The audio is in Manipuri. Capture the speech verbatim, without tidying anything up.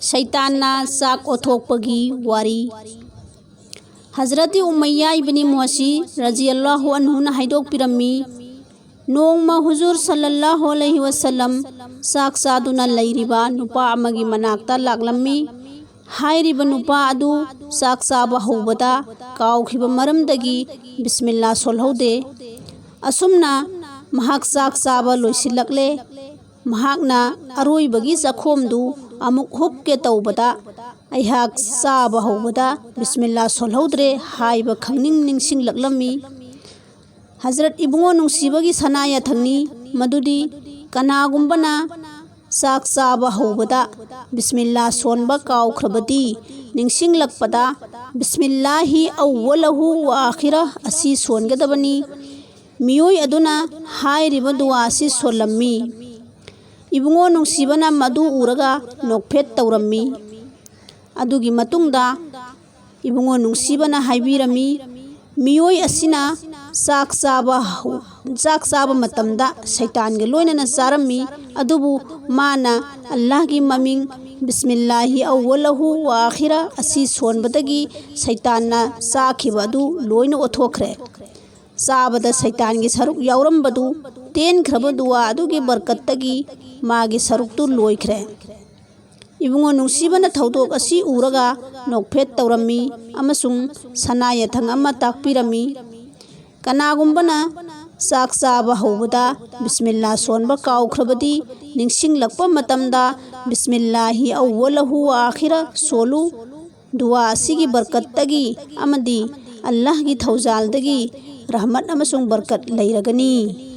ꯁꯩꯇꯥꯟꯅ ꯆꯥꯛ ꯑꯣꯊꯣꯛꯄꯒꯤ ꯋꯥꯔꯤ꯫ ꯍꯖꯔꯇꯤ ꯎꯃꯩꯌꯥ ꯏꯕꯅꯤ ꯃꯨꯍꯁꯤ ꯔꯖꯤꯌꯜꯂꯥꯍꯨ ꯑꯟꯍꯨꯅ ꯍꯥꯏꯗꯣꯛꯄꯤꯔꯝꯃꯤ, ꯅꯣꯡꯃ ꯍꯨꯖꯨꯔ ꯁꯜꯂꯜꯂꯥꯍꯨ ꯑꯂꯩꯍꯤ ꯋꯁꯜꯂꯝ ꯆꯥꯛ ꯆꯥꯗꯨꯅ ꯂꯩꯔꯤꯕ ꯅꯨꯄꯥ ꯑꯃꯒꯤ ꯃꯅꯥꯛꯇ ꯂꯥꯛꯂꯝꯃꯤ꯫ ꯍꯥꯏꯔꯤꯕ ꯅꯨꯄꯥ ꯑꯗꯨ ꯆꯥꯛ ꯆꯥꯕ ꯍꯧꯕꯗ ꯀꯥꯎꯈꯤꯕ ꯃꯔꯝꯗꯒꯤ ꯕꯤꯁꯃꯤꯜꯂꯥ ꯁꯣꯜꯍꯧꯗꯦ꯫ ꯑꯁꯨꯝꯅ ꯃꯍꯥꯛ ꯆꯥꯛ ꯆꯥꯕ ꯂꯣꯏꯁꯤꯜꯂꯛꯂꯦ꯫ ꯃꯍꯥꯛꯅ ꯑꯔꯣꯏꯕꯒꯤ ꯆꯥꯛꯈꯣꯝꯗꯨ ꯑꯃꯨꯛ ꯍꯨꯞꯀꯦ ꯇꯧꯕꯗ, ꯑꯩꯍꯥꯛ ꯆꯥꯕ ꯍꯧꯕꯗ ꯕꯤꯁꯃꯤꯜꯂꯥ ꯁꯣꯜꯍꯧꯗ꯭ꯔꯦ ꯍꯥꯏꯕ ꯈꯪꯅꯤꯡ ꯅꯤꯡꯁꯤꯡꯂꯛꯂꯝꯃꯤ꯫ ꯍꯖꯔꯠ ꯏꯕꯨꯡꯉꯣ ꯅꯨꯡꯁꯤꯕꯒꯤ ꯁꯅꯥ ꯌꯥꯊꯪꯅꯤ ꯃꯗꯨꯗꯤ, ꯀꯅꯥꯒꯨꯝꯕꯅ ꯆꯥꯛ ꯆꯥꯕ ꯍꯧꯕꯗ ꯕꯤꯁꯃꯤꯜꯂꯥ ꯁꯣꯟꯕ ꯀꯥꯎꯈ꯭ꯔꯕꯗꯤ, ꯅꯤꯡꯁꯤꯡꯂꯛꯄꯗ ꯕꯤꯁꯃꯤꯜꯂꯥꯍꯤ ꯑꯧꯋꯂꯍꯨ ꯋ ꯑꯥꯈꯤꯔ ꯑꯁꯤ ꯁꯣꯟꯒꯗꯕꯅꯤ꯫ ꯃꯤꯑꯣꯏ ꯑꯗꯨꯅ ꯍꯥꯏꯔꯤꯕ ꯗꯨꯋꯥ ꯑꯁꯤ ꯁꯣꯜꯂꯝꯃꯤ꯫ ꯏꯕꯨꯡꯉꯣ ꯅꯨꯡꯁꯤꯕꯅ ꯃꯗꯨ ꯎꯔꯒ ꯅꯣꯛꯐꯦꯠ ꯇꯧꯔꯝꯃꯤ꯫ ꯑꯗꯨꯒꯤ ꯃꯇꯨꯡꯗ ꯏꯕꯨꯡꯉꯣ ꯅꯨꯡꯁꯤꯕꯅ ꯍꯥꯏꯕꯤꯔꯝꯃꯤ, ꯃꯤꯑꯣꯏ ꯑꯁꯤꯅ ꯆꯥꯛ ꯆꯥꯕ ꯍꯧ-, ꯆꯥꯛ ꯆꯥꯕ ꯃꯇꯝꯗ ꯁꯩꯇꯥꯟꯒ ꯂꯣꯏꯅꯅ ꯆꯥꯔꯝꯃꯤ, ꯑꯗꯨꯕꯨ ꯃꯥꯅ ꯑꯜꯂꯥꯍꯒꯤ ꯃꯃꯤꯡ ꯕꯤꯁꯃꯤꯜꯂꯥꯍꯤ ꯑꯧꯋꯂꯍꯨ ꯋ ꯑꯥꯈꯤꯔ ꯑꯁꯤ ꯁꯣꯟꯕꯗꯒꯤ ꯁꯩꯇꯥꯟꯅ ꯆꯥꯈꯤꯕ ꯑꯗꯨ ꯂꯣꯏꯅ ꯑꯣꯊꯣꯛꯈ꯭ꯔꯦ꯫ ꯆꯥꯕꯗ ꯁꯩꯇꯥꯟꯒꯤ ꯁꯔꯨꯛ ꯌꯥꯎꯔꯝꯕꯗꯨ ꯇꯦꯟꯈ꯭ꯔꯕ ꯗꯨꯋꯥ ꯑꯗꯨꯒꯤ ꯕꯔꯀꯠꯇꯒꯤ ꯃꯥꯒꯤ ꯁꯔꯨꯛꯇꯨ ꯂꯣꯏꯈ꯭ꯔꯦ꯫ ꯏꯕꯨꯡꯉꯣ ꯅꯨꯡꯁꯤꯕꯅ ꯊꯧꯗꯣꯛ ꯑꯁꯤ ꯎꯔꯒ ꯅꯣꯛꯐꯦꯠ ꯇꯧꯔꯝꯃꯤ ꯑꯃꯁꯨꯡ ꯁꯅꯥ ꯌꯥꯊꯪ ꯑꯃ ꯇꯥꯛꯄꯤꯔꯝꯃꯤ꯫ ꯀꯅꯥꯒꯨꯝꯕꯅ ꯆꯥꯛ ꯆꯥꯕ ꯍꯧꯕꯗ ꯕꯤꯁꯃꯤꯜꯂꯥ ꯁꯣꯟꯕ ꯀꯥꯎꯈ꯭ꯔꯕꯗꯤ, ꯅꯤꯡꯁꯤꯡꯂꯛꯄ ꯃꯇꯝꯗ ꯕꯤꯁꯃꯤꯜꯂꯥꯍꯤ ꯑꯧꯋꯂꯍꯨ ꯋ ꯑꯥꯈꯤꯔ ꯁꯣꯜꯂꯨ꯫ ꯗꯨꯋꯥ ꯑꯁꯤꯒꯤ ꯕꯔꯀꯠꯇꯒꯤ ꯑꯃꯗꯤ ꯑꯜꯂꯥꯍꯒꯤ ꯊꯧꯖꯥꯜꯗꯒꯤ ꯔꯍꯃꯠ ꯑꯃꯁꯨꯡ ꯕꯔꯀꯠ ꯂꯩꯔꯒꯅꯤ꯫